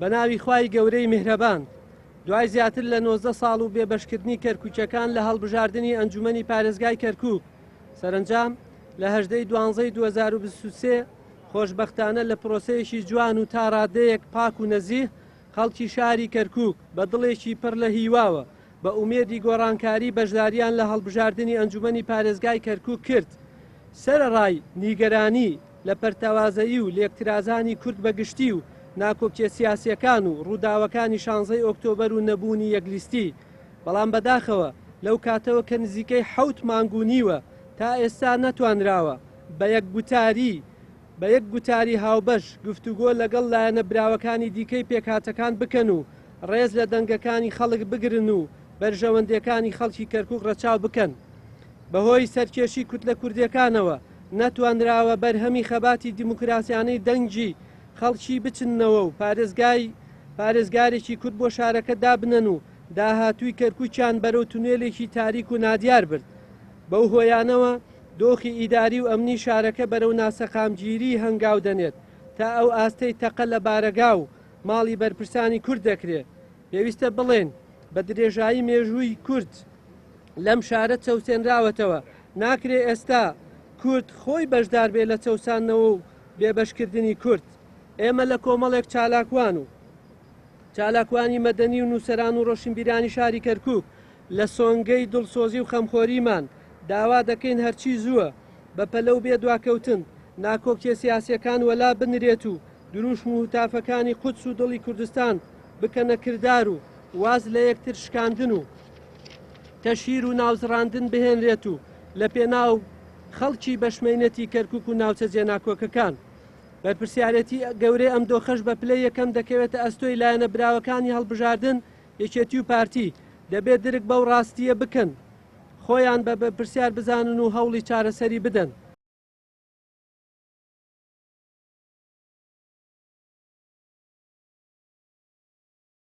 بە ناوی خوای گەورەی میهرەبان. دوای زیاتر لە 19 ساڵ و بێبەشکردنی کەرکوکیەکان لە هەڵبژاردنی ئەنجومەنی پارێزگای کەرکوک، سەرەنجام لە 18 ی دوانزەی 2023 خۆشبەختانە لە پرۆسەیەکی جوان و تا ڕادەیەک پاک و نەزیه خەڵکی شاری کەرکوک بە دڵێکی پڕ لە هیواوە بە ئومێدی گۆڕانکاری بەشداریان لە هەڵبژاردنی ئەنجومەنی پارێزگای کەرکوک کرد. سەرەڕای نیگەرانی لە پەرتەوازەیی و لێکترازانی کورد بە گشتی و ناکۆکیە سیاسیەکان و ڕووداوەکانی شانزەی ئۆکتۆبەر و نەبوونی یەک لیستی، بەڵام بەداخەوە لەو کاتەوە کە نزیکەی حەوت مانگ و نیوە تا ئێستا نەتوانراوە بە یەک گوتاری بە یەک گوتاری هاوبەش گفتوگۆ لەگەڵ لایەنە براوەکانی دیکەی پێکهاتەکان بکەن و ڕێز لە دەنگەکانی خەڵک بگرن و بەرژەوەندیەکانی خەڵکی کەرکوک ڕەچاو بکەن. بەهۆی سەرکێشی کوتلە کوردیەکانەوە نەتوانراوە بەرهەمی خەباتی دیموکراسیانەی دەنگی خەڵکی بچننەوە و پارێزگای پارێزگارێکی کورد بۆ شارەکە دابنەن و داهاتووی کەرکوکیان بەرەو تونێلێکی تاریک و نادیار برد. بەو هۆیانەوە دۆخی ئیداری و ئەمنی شارەکە بەرەو ناسەقامگیری هەنگاو دەنێت تا ئەو ئاستەی تەقە لە بارەگا و ماڵی بەرپرسانی کورد دەکرێ. پێویستە بڵێین بە درێژایی مێژووی کورد لەم شارە چەوسێنراوەتەوە، ناکرێ ئێستا کورد خۆی بەشدار بێ لە چەوساندنەوە و بێبەشکردنی کورد. ئێمە لە کۆمەڵێک چالاکوان و چالاکوانی مەدەنی و نووسەران و ڕۆشنبیرانی شاری کەرکووک لە سۆنگەی دڵسۆزی و خەمخۆریمان داوا دەکەین هەرچی زووە بە پەلە و بێ دواکەوتن ناکۆکیە سیاسیەکان وەلا بنرێت و دروشم و هوتافەکانی قودس و دڵی کوردستان بکەنە کردار و واز لە یەکتر شکاندن و تەشهیر و ناوزڕاندن بهێنرێت و لە پێناو خەڵکی بەشمەینەتی کەرکوک و ناوچە جێناکۆکەکان بەرپرسیارێتی گەورەی ئەم دۆخەش بە پلەی یەکەم دەکەوێتە ئەستۆی لایەنە براوەکانی هەڵبژاردن یەکێتی و پارتی دەبێت درک بەو ڕاستییە بکەن خۆیان بە بەرپرسیار بزانن و هەوڵی چارەسەری بدەن.